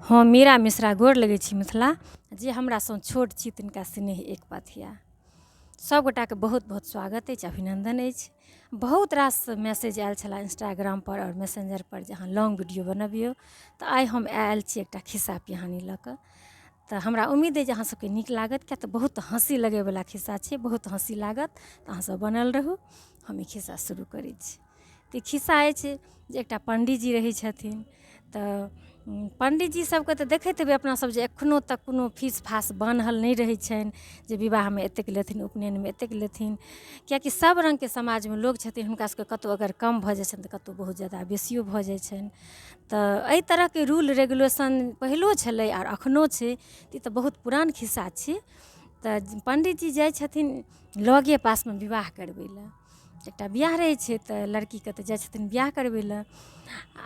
हम मीरा मिश्रा गोर लगै छी मिथिला। जे हमरासँ छोट छी तिनका स्नेह एक पथिया। सभगोटाके बहुत बहुत स्वागत अछि, अभिनन्दन अछि। बहुत रास मैसेज आयल छलै इंस्टाग्रामपर आओर मैसेंजरपर जे अहाँ लॉन्ग वीडियो बनबियौ। तऽ आइ हम आयल छी एकटा खिस्सा पिहानी लऽ कऽ। तऽ हमरा उम्मीद अइ जे अहाँ सबके नीक लागत, किएक तऽ बहुत हँसी लगैवला खिस्सा छै, बहुत हँसी लागत। तऽ अहाँसब बनल रहू, हम ई खिस्सा शुरू करै छी। तऽ ई खिस्सा अछि जे एकटा पण्डीजी रहै छथिन। तऽ पण्डीजी सबके तऽ देखैत हेबै अपना सब जे एखनो तक कोनो फीस फास बान्हल नहि रहै छनि जे विवाहमे एतेक लेथिन, उपनयनमे एतेक लेथिन। किएकि सब रङ्गके समाजमे लोक छथिन, हुनका सबके कतहु अगर कम भऽ जाइ छनि तऽ कतहु बहुत ज्यादा बेसियो भऽ जाइ छनि। तऽ एहि तरहके रूल रेगुलेशन पहिलो छलै आओर एखनो छै। ई तऽ बहुत पुरान खिस्सा छी। तऽ पण्डीजी जाइ छथिन लगे पासमे विवाह करबै लए। एकटा बियाह रहै छै तऽ लड़कीके तऽ जाइ छथिन बियाह करबै लए,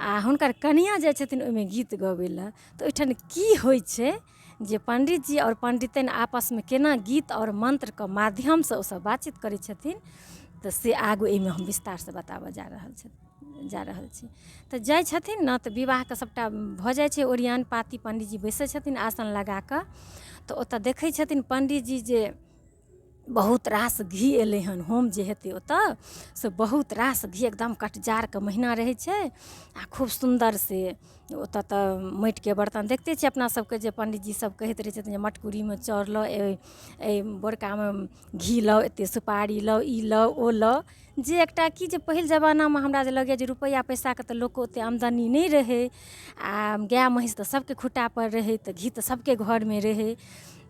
आ हुनकर कनिआँ जाइ छथिन ओहिमे गीत गबै लए। तऽ ओहिठाम की होइ छै जे पण्डितजी आओर पण्डितैन आपसमे केना गीत आओर मन्त्रके माध्यमसँ ओसभ बातचीत करै छथिन, तऽ से आगू एहिमे हम विस्तारसँ बताबऽ जा रहल छी जा रहल छी। तऽ जाइ छथिन ने तऽ विवाहके सभटा भऽ जाइ छै ओरियान पाती। पण्डितजी बैसै छथिन आसन लगा कऽ। तऽ ओतऽ देखै छथिन पण्डितजी जे बहुत रास घी एलै हन। होम जे हेतै ओतऽ से बहुत रास घी, एकदम कटजारके महीना रहै छै आ खूब सुन्दर से ओतऽ। तऽ माटिके बर्तन देखते छियै अपना सबके जे पण्डितजी सब कहैत रहै छथिन जे मटकुरीमे चाउर लाउ, एहि बोरकामे घी लाउ, एतेक सुपारी लाउ, ई लाउ, ओ लाउ। जे एकटा की जे पहिल जमानामे हमरा जे लगैए जे रुपैआ पैसाके तऽ लोकके ओतेक आमदनी नहि रहै, आ गाय महीँस तऽ सबके खुट्टापर रहै, तऽ घी तऽ सबके घरमे रहै।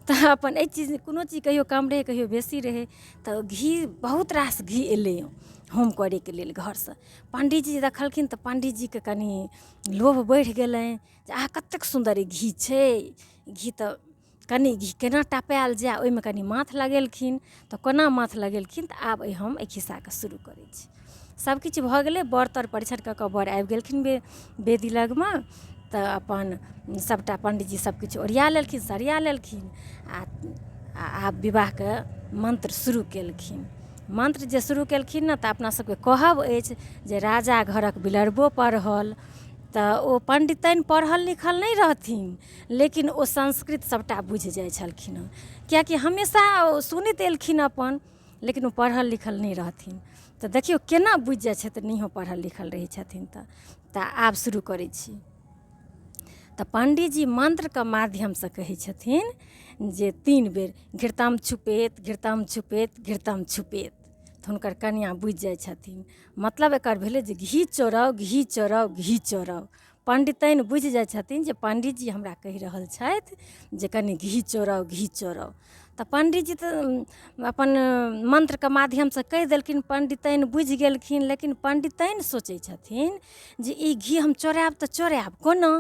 तऽ अपन एहि चीज कोनो चीज कहियो कम रहै, कहियो बेसी रहै। तऽ घी बहुत रास घी एलै होम करैके लेल घरसँ। पण्डीजी देखलखिन तऽ पण्डीजीके कनि लोभ बढ़ि गेलनि जे आह, कतेक सुन्दर ई घी छै, घी तऽ कनि घी केना टपायल जाय। ओहिमे कनि माथ लगेलखिन। तऽ कोना माथ लगेलखिन, तऽ आब हम एहि खिस्साके शुरू करै छी। सबकिछु भऽ गेलै, बर तर परिछन कऽ कऽ बर आबि गेलखिन वेदी लगमे। तऽ अपन सबटा पण्डीजी सबकिछु ओरिया लेलखिन, सरिया लेलखिन आ आब विवाहके मन्त्र शुरू केलखिन। मन्त्र जे शुरू केलखिन ने, तऽ अपना सबके कहब अछि जे राजा घरक बिलरबो पढ़ल। तऽ ओ पण्डितैन पढ़ल लिखल नहि रहथिन, लेकिन ओ संस्कृत सबटा बुझि जाइ छलखिन हँ, किएकि हमेशा ओ सुनैत एलखिन अपन, लेकिन ओ पढ़ल लिखल नहि रहथिन। तऽ देखियौ केना बुझि जाइ छथिन, नहियो पढ़ल लिखल रहै छथिन। तऽ आब शुरू करै छी। तऽ पण्डीजी मन्त्रके माध्यमसँ कहै छथिन जे 3 बेर घृतम छुपेत, घृतम छुपेत, घृतम छुपेत। तऽ हुनकर कनिआँ बुझि जाइ छथिन, मतलब एकर भेलै जे घी चोराउ, घी चोराउ, घी चोराउ। पण्डितैन बुझि जाइ छथिन जे पण्डीजी हमरा कहि रहल छथि जे कनि घी चोराउ, घी चोराउ। तऽ पण्डीजी तऽ अपन मन्त्रके माध्यमसँ कहि देलखिन, पण्डितैन बुझि गेलखिन। लेकिन पण्डितैन सोचै छथिन जे ई घी हम चोरायब तऽ चोरायब कोना?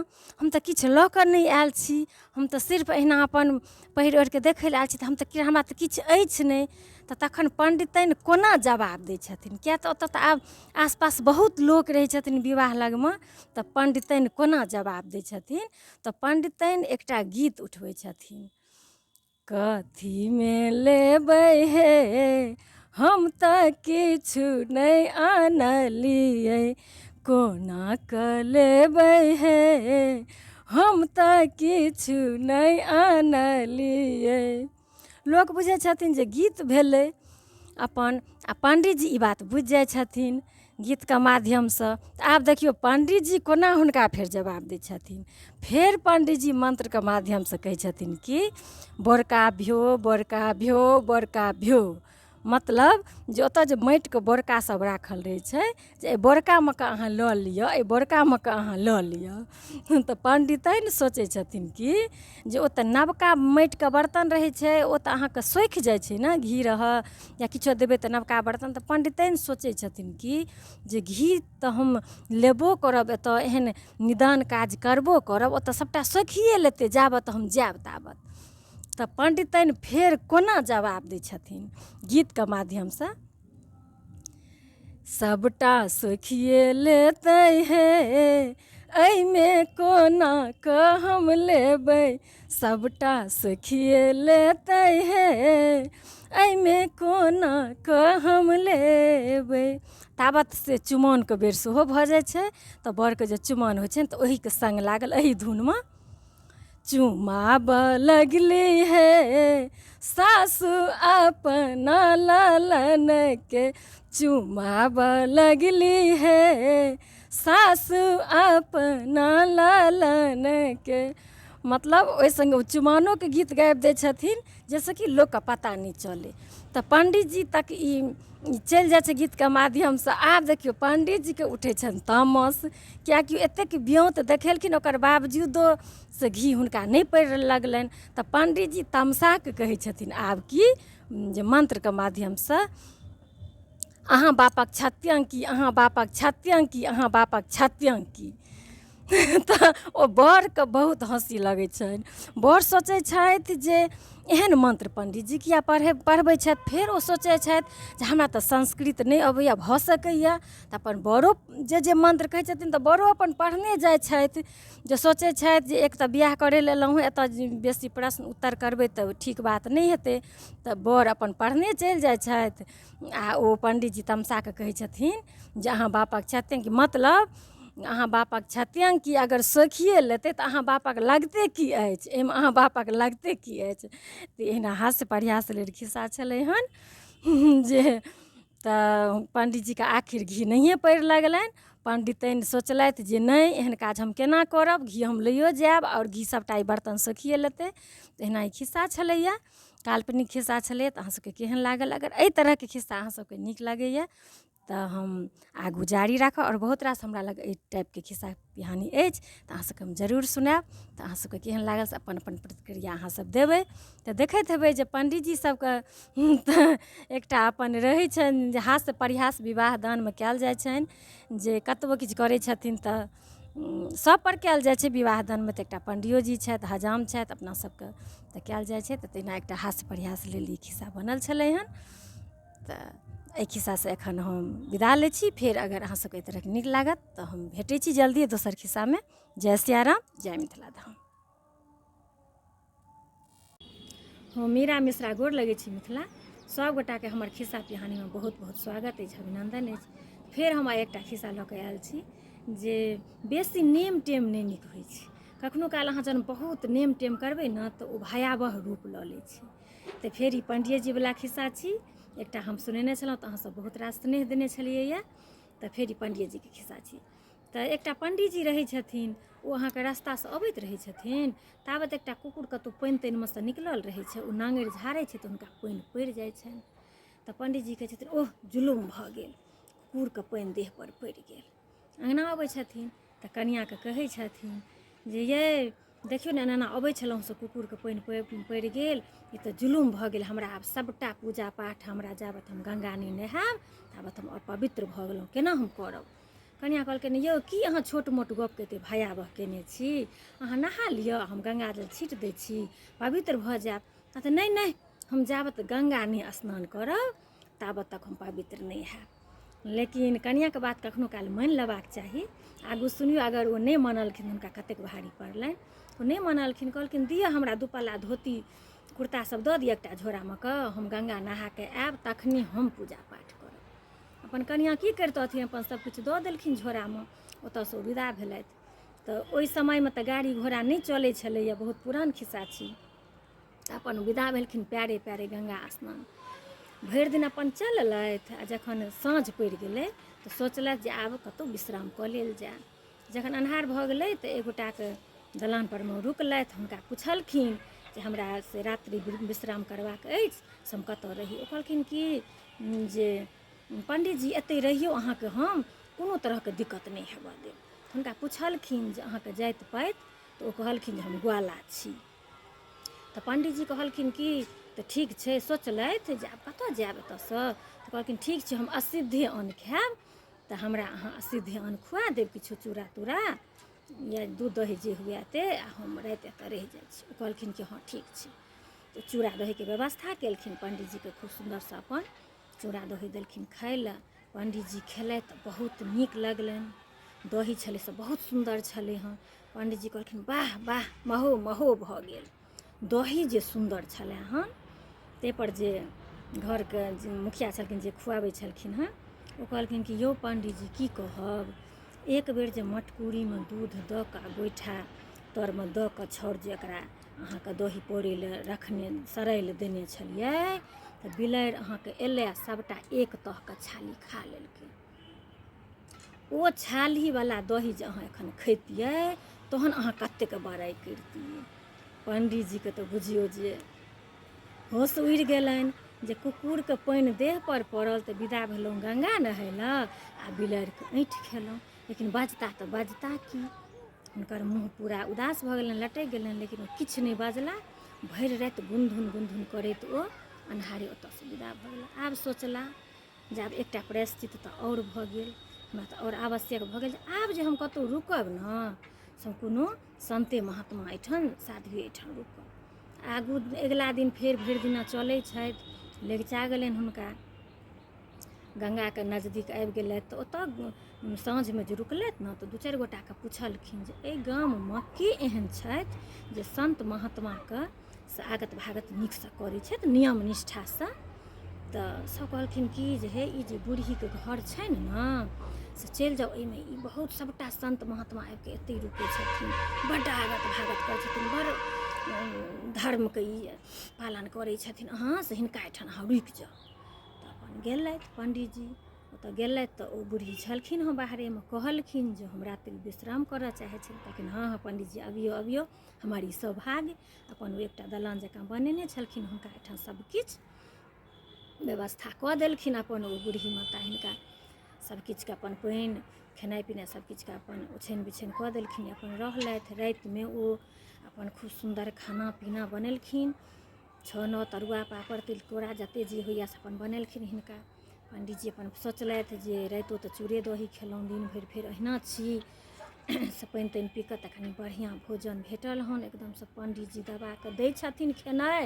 हम तऽ किछु लऽ कऽ नहि आयल छी, हम तऽ सिर्फ एहिना अपन पहिर ओढ़िके देखै लए आयल छी, तऽ हम तऽ हमरा तऽ किछु अछि नहि। तऽ तखन पण्डितैन कोना जवाब दै छथिन? किएक तऽ ओतऽ तऽ आब आसपास बहुत लोक रहै छथिन विवाह लगमे। तऽ पण्डितैन कोना जवाब दै छथिन? तऽ पण्डितैन एकटा गीत उठबै छथिन, कथीमे लेबै हे, हम तऽ किछु नहि आनलियै, कोना कऽ लेबै हे, हम तऽ किछु नहि आनलियै। लोक बुझै छथिन जे गीत भेलै अपन, आ पण्डीजी ई बात बुझि जाइ छथिन गीतके माध्यमसँ। तऽ आब देखियौ पण्डीजी कोना हुनका फेर जवाब दै छथिन। फेर पण्डीजी मन्त्रके माध्यमसँ कहै छथिन कि बोरका भ्यो, बोरका भ्यो, बोरका भ्यो। मतलब जे ओतऽ जे माटिके बोरका सब राखल रहै छै, जे एहि बोरकामे कऽ अहाँ लऽ लिअ, एहि बोरकामे कऽ अहाँ लऽ लिअ। तऽ पण्डितैन सोचै छथिन कि जे ओ तऽ नवका माटिके बर्तन रहै छै, ओ तऽ अहाँके सोखि जाइ छै ने, घी रहऽ या किछो देबै तऽ नवका बर्तन। तऽ पण्डितैन सोचै छथिन कि जे घी तऽ हम लेबो करब, एतऽ एहन निदान काज करबो करब, ओतऽ सभटा सोखिए लेतै जाबत हम जायब ताबत। तऽ पण्डितैन फेर कोना जवाब दै छथिन गीतके माध्यमसँ, सबटा सोखिए लेतै हे, एहिमे कोना कऽ हम लेबै, सबटा सोखिए लेतै हे, एहिमे कोना कऽ हम लेबै। ताबत से चुमाओनके बेर सेहो भऽ जाइ छै। तऽ बरके जे चुमाओन होइ छनि तऽ ओहिके सङ्ग लागल एहि धुनमे। चुमाबऽ लगली हे सासु अपना ललनके चुमाबऽ लगली हे सासु अपना ललनके। मतलब ओहि सङ्गे ओ चुमानोके गीत गाबि दै छथिन, जाहिसँ कि लोकके पता नहि चलै। तऽ पण्डीजी तक ई चलि जाइ छै गीतके माध्यमसँ। आब देखियौ, पण्डीजीके उठै छनि तामस, किएकि एतेक ब्योँत देखेलखिन, ओकर बावजूदो से घी हुनका नहि पड़ि लगलनि। तऽ पण्डीजी तमसा कऽ कहै छथिन आब कि जे मन्त्रके माध्यमसँ, अहाँ बापक छत्यङ्की, अहाँ बापक छत्यङ्की, अहाँ बापक छत्यङ्की। तऽ ओ बरके बहुत हँसी लगै छनि। बर सोचै छथि जे एहन मन्त्र पण्डीजी किया पढ़बै छथि। फेर ओ सोचै छथि जे हमरा तऽ संस्कृत नहि अबैए, भऽ सकैए तऽ अपन बरो जे जे मन्त्र कहै छथिन, तऽ बरो अपन पढ़ने जाइ छथि, जे सोचै छथि जे एक तऽ बियाह करै लए एलहुँ हेँ एतऽ, बेसी प्रश्न उत्तर करबै तऽ ठीक बात नहि हेतै। तऽ बर अपन पढ़ने चलि जाइ छथि आ ओ पण्डीजी तमसा कऽ कहै छथिन जे अहाँ बापक छथिन कि, मतलब अहाँ बापक छथिन कि अगर सोखिए लेतै तऽ अहाँ बापक लगतै की अछि, एहिमे अहाँ बापक लगतै की अछि? तऽ एहिना हास्य परिहास लेल खिस्सा छलै हन जे। तऽ पण्डीजीके आखिर घी नहिए पड़ि लगलनि। पण्डिताइन सोचलथि जे नहि, एहन काज हम केना करब, घी हम लैओ जायब आओर घी सभटा ई बर्तन सोखिए लेतै। तऽ एहिना ई खिस्सा छलैए, काल्पनिक खिस्सा छलैए। तऽ अहाँ सभके केहन लागल? अगर एहि तरहके खिस्सा अहाँ सभके नीक लगैए तऽ हम आगू जारी राखब, आओर बहुत रास हमरा लग एहि टाइपके खिस्सा पिहानी अछि, तऽ अहाँ सभके हम जरूर सुनायब। तऽ अहाँ सभके केहन लागल से अपन अपन प्रतिक्रिया अहाँ सभ देबै। तऽ देखैत हेबै जे पण्डीजी सभके तऽ एकटा अपन रहै छनि जे हास्य परिहास विवाह दानमे कयल जाइ छनि, जे कतबो किछु करै छथिन तऽ सभपर कयल जाइ छै। विवाह दानमे तऽ एकटा पण्डियो जी छथि, हजाम छथि, अपना सभके तऽ कयल जाइ छै। तऽ तहिना एकटा हास्य परिहास लेल ई खिस्सा बनल छलै हन। तऽ एहि खिस्सासँ एखन हम विदा लै छी। फेर अगर अहाँ सभके एहि तरहके नीक लागत तऽ हम भेटै छी जल्दिए दोसर खिस्सामे। जय सियाराम, जय मिथिला धाम। हम मीरा मिश्रा गोर लगै छी मिथिला। सभगोटाके हमर खिस्सा पिहानीमे बहुत बहुत स्वागत अछि, अभिनन्दन अछि। फेर हम आइ एकटा खिस्सा लऽ कऽ आयल छी जे बेसी नेम टेम नहि नीक होइ छै। कखनो काल अहाँ जहन बहुत नेम टेम करबै ने, तऽ ओ भयावह रूप लऽ लै छै। तऽ फेर ई पण्डियेजीवला खिस्सा छी। एकटा हम सुनेने छलहुँ तऽ अहाँसभ बहुत रास स्नेह देने छलियैए। तऽ फेर ई पण्डियेजीके खिस्सा छी। तऽ एकटा पण्डीजी रहै छथिन। ओ अहाँके रास्तासँ अबैत रहै छथिन, ताबत एकटा कुकुर कतहु पानि तानिमे सँ निकलल रहै छै। ओ नाङ्गरि झाड़ै छै तऽ हुनका पानि पड़ि जाइ छनि। तऽ पण्डीजी कहै छथिन, ओह, जुलुम भऽ गेल, कुकुरके पानि देहपर पड़ि गेल। अङ्गना अबै छथिन तऽ कनिआँके कहै छथिन जे यै, देखियौ ने, एना एना अबै छलहुँ से कुकुरके पानि पड़ि गेल, ई तऽ जुलुम भऽ गेल। हमरा आब सभटा पूजा पाठ, हमरा जाबत हम गङ्गा नहि नहायब ताबत हम अपवित्र भऽ गेलहुँ, केना हम करब? कनिआँ कहलकै, यौ, की अहाँ छोट मोट गपके एतेक भयावह कयने छी? अहाँ नहा लिअ, हम गङ्गाजल छीटि दै छी, पवित्र भऽ जायब। तऽ नहि नहि, हम जाबत गङ्गा नहि स्नान करब ताबत तक हम पवित्र नहि हैब। लेकिन कनिआँके बात कखनो काल मानि लेबाक चाही। आगू सुनियौ, अगर ओ नहि मानलखिन, हुनका कतेक भारी पड़लनि। ओ नहि मानलखिन, कहलखिन, दिअ हमरा दू पल्ला धोती कुर्ता सब दऽ दिअ एकटा झोरामे कऽ, हम गङ्गा नहाके आयब तखने हम पूजा पाठ करब। अपन कनिआँ की करितथिन, अपन सबकिछु दऽ देलखिन झोरामे। ओतऽसँ ओ विदा भेलथि। तऽ ओहि समयमे तऽ गाड़ी घोड़ा नहि चलै छलैए, बहुत पुरान खिस्सा छी। तऽ अपन विदा भेलखिन पैरे पैरे गङ्गा स्नान। भरि दिन अपन चललथि आ जखन साँझ पड़ि गेलै तऽ सोचलथि जे आब कतहु विश्राम कऽ लेल जाय। जखन अन्हार भऽ गेलै तऽ एक गोटाके दलानपर मे रुकलथि। हुनका पुछलखिन जे हमरा से रात्रि विश्राम करबाक अछि, से हम कतऽ रही? ओ कहलखिन कि जे पण्डीजी, एतहि रहियौ, अहाँके हम कोनो तरहके दिक्कत नहि हेबऽ देब। हुनका पुछलखिन जे अहाँके जाति पाति? तऽ ओ कहलखिन जे हम ग्वाला छी। तऽ पण्डीजी कहलखिन कि तऽ ठीक छै। सोचलथि जे आब कतऽ जायब एतऽसँ। तऽ कहलखिन, ठीक छै, हम असिद्धे अन्न खायब, तऽ हमरा अहाँ असिद्धे अन्न खुआ देब, किछु चूड़ा तूड़ा या दूध दही जे हुए ते, आ हम राति एतऽ रहि जाइ छी। ओ कहलखिन कि हँ, ठीक छै। तऽ चूड़ा दहीके व्यवस्था केलखिन पण्डीजीके, खूब सुन्दरसँ अपन चूड़ा दही देलखिन खाइ लए। पण्डीजी खेलथि तऽ बहुत नीक लगलनि। दही छलै से बहुत सुन्दर छलै हँ। पण्डीजी कहलखिन, वाह वाह, महो महो भऽ गेल, दही जे सुन्दर छलै हँ। ताहिपर जे घरके जे मुखिया छलखिन, जे खुआबै छलखिन हँ, ओ कहलखिन कि यौ पण्डीजी, की कहब, एक बेर जे मटकुरीमे दूध दऽ कऽ आ गोइठा तरमे दऽ कऽ छाउर जे एकरा अहाँके दही पौरै लए रखने सड़ै लए देने छलियै तऽ बिलाड़ि अहाँके एलै आ सभटा एक तहके छाली खा लेलकै। ओ छालीवला दही जे अहाँ एखन खैतियै तहन अहाँ कतेक बड़ाइ करितियै। पण्डीजीके तऽ बुझियौ जे होश उड़ि गेलनि जे कुकुरके पानि देहपर पड़ल तऽ विदा भेलहुँ गङ्गा नहाय लए आ बिलाड़िके ऐँठ खेलहुँ। लेकिन बजता तऽ बजता की, हुनकर मुँह पूरा उदास भऽ गेलनि, लटकि गेलनि, लेकिन ओ किछु नहि बजला। भरि राति गुनधुन गुनधुन करैत ओ अन्हारे ओतऽसँ विदा भऽ गेला। आब सोचला जे आब एकटा प्रायश्चित तऽ आओर भऽ गेल, हमरा तऽ आओर आवश्यक भऽ गेल जे आब जे हम कतहु रुकब ने से हम कोनो सन्ते महात्मा एहिठाम साध्वी एहिठाम रुकब। आगू अगिला दिन फेर भरि दिना चलै छथि, लगिचा गेलनि हुनका, गङ्गाके नजदीक आबि गेलथि तऽ ओतऽ साँझमे जे रुकलथि ने तऽ दू चारि गोटाके पुछलखिन जे एहि गाममे के एहन छथि जे सन्त महात्माके से आगत भागत नीकसँ करै छथि नियम निष्ठासँ। तऽ सब कहलखिन कि जे हे ई जे बूढ़ीके घर छनि ने से चलि जाउ, एहिमे ई बहुत सबटा सन्त महात्मा आबिकऽ एतहि रुकै छथिन, बड्ड आगत भागत करै छथिन, बड़ धर्मके ई पालन करै छथिन, अहाँ से हिनका एहिठाम अहाँ रुकि जाउ। तऽ अपन गेलथि पण्डीजी, ओतऽ गेलथि तऽ ओ बूढ़ी छलखिन हँ बाहरेमे, कहलखिन जे हम रात्रि विश्राम करऽ चाहै छी। कहलखिन हँ हँ पण्डीजी अबियौ अबियौ, हमर ई सौभाग्य। अपन ओ एकटा दलान जकाँ बनेने छलखिन, हुनका एहिठाम सबकिछु व्यवस्था कऽ देलखिन। अपन ओ बूढ़ी माता हिनका सबकिछुके अपन पानि खेनाइ पिनाइ सबकिछुके अपन ओछाइन बिछाइन कऽ देलखिन, अपन रहलथि। रातिमे ओ अपन खूब सुन्दर खाना पीना बनेलखिन, छओ नओ तरुआ पापड़ तिलकोरा जतेक जे होइए से अपन बनेलखिन हिनका। पण्डीजी अपन सोचलथि जे रातिओ तऽ चूड़े दही खेलहुँ दिन भरि फेर अहिना छी, से पानि तानि पी कऽ तऽ कनि बढ़िआँ भोजन भेटल हन। एकदमसँ पण्डीजी दबाकऽ दै छथिन खेनाइ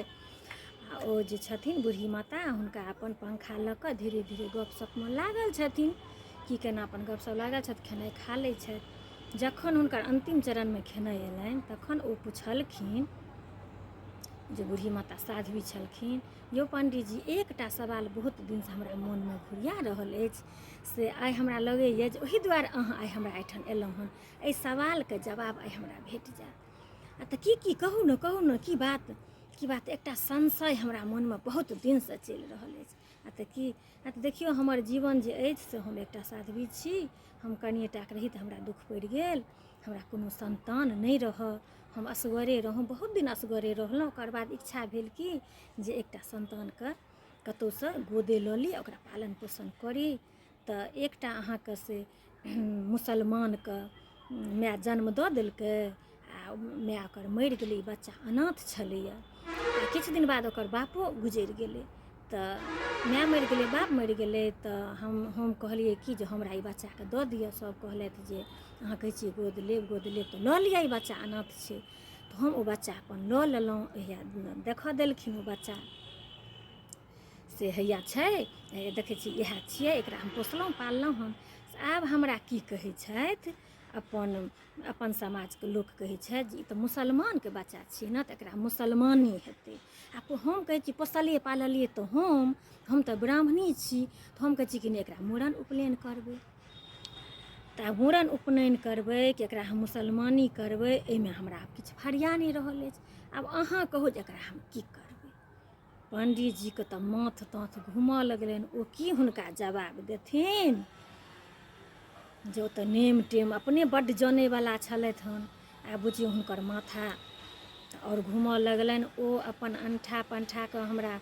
आ ओ जे छथिन बूढ़ी माता हुनका अपन पंखा लऽ कऽ धीरे धीरे गप सपमे लागल छथिन, की केना अपन गप सप लागल छथि, खेनाइ खा लै छथि। जखन हुनकर अन्तिम चरणमे खेनाइ अयलनि तखन ओ पुछलखिन जे बूढ़ी माता साध्वी छलखिन, यौ पण्डीजी एकटा सवाल बहुत दिनसँ हमरा मोनमे घुरिया रहल अछि, से आइ हमरा लगैए जे ओहि दुआरे अहाँ आइ हमरा एहिठाम एलहुँ हन, एहि सवालके जवाब आइ हमरा भेट जायत। आ तऽ की की कहू ने, कहू ने की बात की बात, एकटा संशय हमरा मोनमे बहुत दिनसँ चलि रहल अछि। आ तऽ की, आ तऽ देखियौ हमर जीवन जे अछि से हम एकटा साध्वी छी, हम कनिएटाके रही तऽ हमरा दुःख पड़ि गेल, हमरा कोनो सन्तान नहि रहय, हम असगरे रहौँ, बहुत दिन असगरे रहलहुँ। ओकर बाद इच्छा भेल कि जे एकटा सन्तानके कतहुसँ गोदे लऽ ली, ओकरा पालन पोषण करी। तऽ एकटा अहाँके से मुसलमानके माय जन्म दऽ देलकै आ माय ओकर मरि गेलै, ई बच्चा अनाथ छलैए। आ किछु दिन बाद ओकर बापो गुजरि गेलै। तऽ माय मरि गेलै, बाप मरि गेलै, तऽ हम कहलियै कि जे हमरा ई बच्चाके दऽ दिअ। सभ कहलथि जे अहाँ कहै छियै गोद लेब गोद लेब तऽ लऽ लिअ, ई बच्चा अनाथ छै। तऽ हम ओ बच्चा अपन लऽ लेलहुँ। हैया देखऽ देलखिन ओ बच्चा से हैया छै, देखै छी इएह छियै, एकरा हम पोसलहुँ पाललहुँ हन। से आब हमरा की कहै छथि अपन अपन समाजके लोक, कहै छथि जे ई तऽ मुसलमानके बच्चा छियै ने, तऽ एकरा मुसलमानी हेतै। आ हम कहै छी पोसलियै पाललियै तऽ हम तऽ ब्राह्मणी छी, तऽ हम कहै छी कि नहि एकरा मूड़न उपनयन करबै। तऽ आब मूड़न उपनयन करबै कि एकरा हम मुसलमानी करबै, एहिमे हमरा आब किछु फरिया नहि रहल अछि। आब अहाँ कहू जे एकरा हम की करबै। पण्डीजीके तऽ माथ ताथ घूमऽ लगलनि, ओ की हुनका जवाब देथिन जे ओ तऽ नेम टेम अपने बड्ड जनैवला छलथि हन। आब बुझियौ हुनकर माथा आओर घूमऽ लगलनि। ओ अपन अण्ठा पण्ठाके हमरा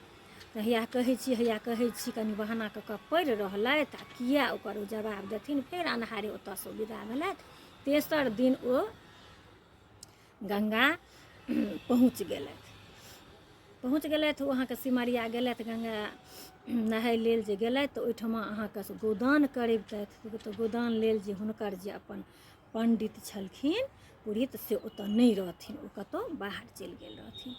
हैया कहै छी हैया कहै छी कनि बहाना कऽ कऽ पड़ि रहलथि आ किए ओकर ओ जवाब देथिन। फेर अन्हारे ओतऽसँ विदा भेलथि। तेसर दिन ओ गङ्गा पहुँच गेलथि, पहुँच गेलथि ओ अहाँके सिमरिया गेलथि गङ्गा नहाय लेल जे गेलथि तऽ ओहिठमा अहाँके से गोदान करबितथि, तऽ गोदान लेल जे हुनकर जे अपन पण्डित छलखिन पुरोहित से ओतऽ नहि रहथिन, ओ कतहु बाहर चलि गेल रहथिन।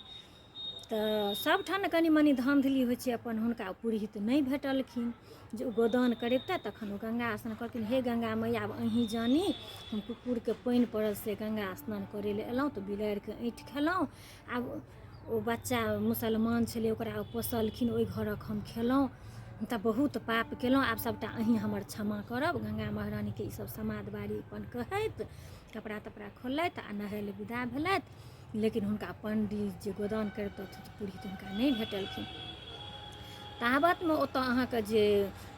तऽ सभठाम ने कनि मनि धाँधली होइ छै, अपन हुनका पुरोहित नहि भेटलखिन जे ओ गोदान करबितथि। तखन ओ गङ्गा स्नान कहलखिन हे गङ्गा मैया आब अहीँ जानी, हम कुकुरके पानि पड़ल से गङ्गा स्नान करै लए एलहुँ तऽ बिलाड़िके ऐँठ खेलहुँ। आब ओ बच्चा मुसलमान छलै ओकरा ओ पोसलखिन, ओहि घरक हम खेलहुँ तऽ बहुत पाप केलहुँ, आब सभटा अहीँ हमर क्षमा करब। गङ्गा महारानीके ईसभ समाद बारी अपन कहैत कपड़ा तपड़ा खोललथि आ नहाय लए विदा भेलथि। लेकिन हुनका पंडित जे गोदान करितथि पुरोहित हुनका नहि भेटलखिन। ताबतमे ओतऽ अहाँके जे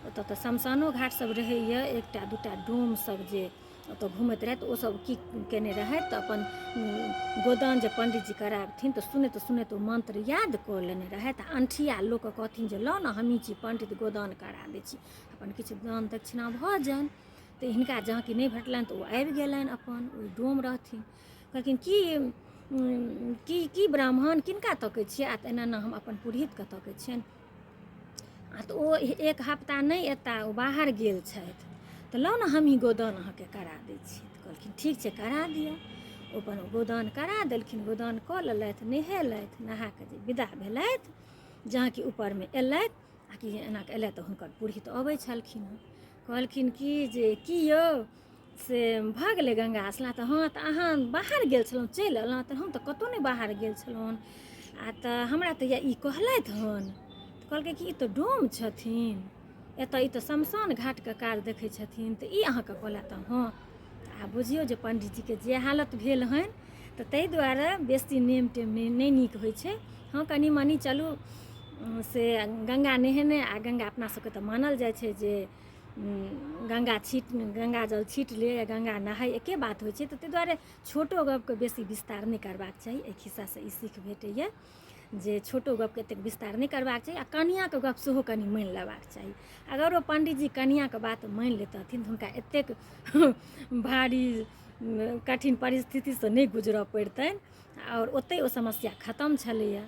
ओतऽ तऽ शमशानो घाट सब रहैए, एकटा दूटा डोम सब जे ओतऽ घुमैत रहथि, ओसब की केने रहथि तऽ अपन गोदान जे पण्डितजी कराबथिन तऽ सुनैत सुनैत ओ मन्त्र याद कऽ लेने रहथि। आ अनठिया लोकके कहथिन जे लाउ ने हमहीँ छी पण्डित, गोदान करा दै छी, अपन किछु दान दक्षिणा भऽ जानि। तऽ हिनका जहाँ कि नहि भेटलनि तऽ ओ आबि गेलनि, अपन ओहि डोम रहथिन। कहलखिन की की की ब्राह्मण किनका तकै छियै? आ तऽ एना एना हम अपन पुरोहितके तकै छियनि। आ तऽ ओ एक हफ्ता नहि एता, ओ बाहर गेल छथि, तऽ लाउ ने हमही गोदान अहाँके करा दै छी। तऽ कहलखिन ठीक छै, करा दिअ। ओ अपन गोदान करा देलखिन। गोदान कऽ लेलथि, नहेलथि, नहा कऽ जे विदा भेलथि, जहाँ कि ऊपरमे एलथि आ कि एना कऽ एलथि तऽ हुनकर पुरोहित अबै छलखिन हँ। कहलखिन कि जे की यौ से भऽ गेलै गंगा स्नान? तऽ हँ, तऽ अहाँ बाहर गेल छलहुँ, चलि एलहुँ? तऽ हम तऽ कतहु नहि बाहर गेल छलहुँ हन, आ तऽ हमरा तऽ ई कहलथि हन। तऽ कहलकै कि ई तऽ डोम छथिन, एतऽ ई तऽ शमशान घाटके काज देखै छथिन, तऽ ई अहाँके कहलथि? तऽ हँ। आ बुझियौ जे पण्डितजीके जे हालत भेल हन। तऽ ताहि दुआरे बेसी नेम टेम नहि नीक होइ छै। हँ, कनि मनि चलू से गंगा नहेने आ गंगा अपना सबके तऽ मानल जाइ छै जे गंगा छीट, गंगा जल छीट ले या गंगा नहाय, एके बात होइ छै। तऽ ताहि दुआरे छोटो गपके बेसी विस्तार नहि करबाक चाही। एहि खिस्सासँ ई सीख भेटैए जे छोटो गपके एतेक विस्तार नहि करबाक चाही आ कनिआँके गप सेहो कनि मानि लेबाक चाही। अगर ओ पण्डितजी कनिआँके बात मानि लेतथिन तऽ हुनका एतेक भारी कठिन परिस्थितिसँ नहि गुजरऽ पड़ितनि आओर ओतहि ओ समस्या खतम छलैए।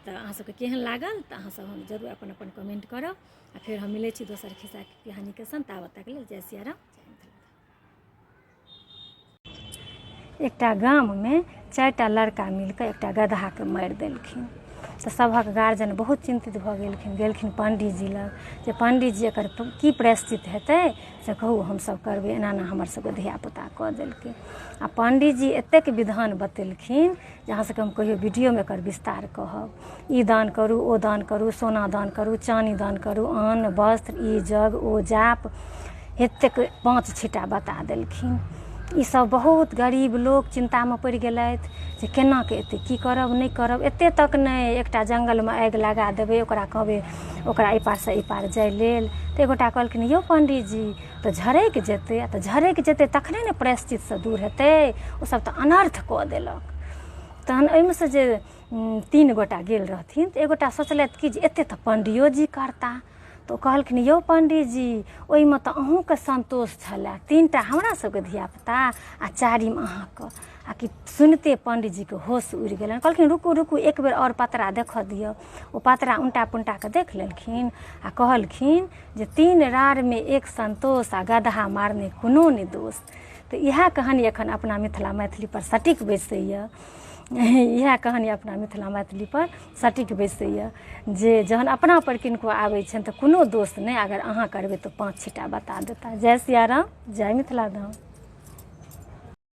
तऽ अहाँ सबके केहन लागल तऽ अहाँ सब हम जरूर अपन अपन कमेन्ट करब आ फेर हम मिलै छी दोसर खिस्सा कहानीके संग। ताबत तक लेल जय सियाराम, जय मिथिला। एकटा गाममे 4टा लड़का मिलकऽ एकटा गदहाके मारि देलखिन। तऽ सभक गार्जियन बहुत चिन्तित भऽ गेलखिन। गेलखिन पण्डीजी लग जे पण्डीजी एकर की प्रायश्चित हेतै से कहू, हमसब करबै, एना एना हमर सबके धियापुता कऽ देलकै। आ पण्डीजी एतेक विधान बतेलखिन जे अहाँ सबके हम कहियो वीडियोमे एकर विस्तार कहब। ई दान करू, ओ दान करू, सोना दान करू, चानी दान करू, अन्न वस्त्र, ई जग ओ जाप, एतेक 5 छिटा बता देलखिन। ईसब बहुत गरीब लोक चिन्तामे पड़ि गेलथि जे केनाके एते की करब नहि करब। एते तक नहि, एकटा जङ्गलमे आगि लगा देबै, ओकरा कहबै ओकरा एहि पारसँ एहि पार जाइ लेल। तऽ एगोटा कहलखिन यौ पण्डीजी, तऽ झरकि जेतै, आ तऽ झरकि जेतै तखने ने प्रायश्चितसँ दूर हेतै, ओसब तऽ अनर्थ कऽ देलक। तहन ओहिमे सँ जे 3 गोटा गेल रहथिन तऽ एगोटा सोचलथि कि जे एते तऽ पण्डियो जी करता। तऽ ओ कहलखिन यौ पण्डीजी, ओहिमे तऽ अहूँके सन्तोष छलए, 3टा हमरा सबके धियापुता आ 4 अहाँके। आ कि सुनिते पण्डीजीके होश उड़ि गेलनि। कहलखिन रुकू रुकू, एक बेर आओर पतरा देखऽ दिअ। ओ पतरा उनटा पुनटा कऽ देख लेलखिन आ कहलखिन जे 3 राड़मे 1 सन्तोष आ गदहा मारने कोनो नहि दोष। तऽ इएह कहानी एखन अपना मिथिला मैथिलीपर सटीक बैसैए। इएह कहानी अपना मिथिला मैथिलीपर सटीक बैसैए जे जहन अपनापर किनको आबै छनि तऽ कोनो दोष नहि, अगर अहाँ करबै तऽ 5 छिटा बता देता। जय सियाराम, जय मिथिला धाम।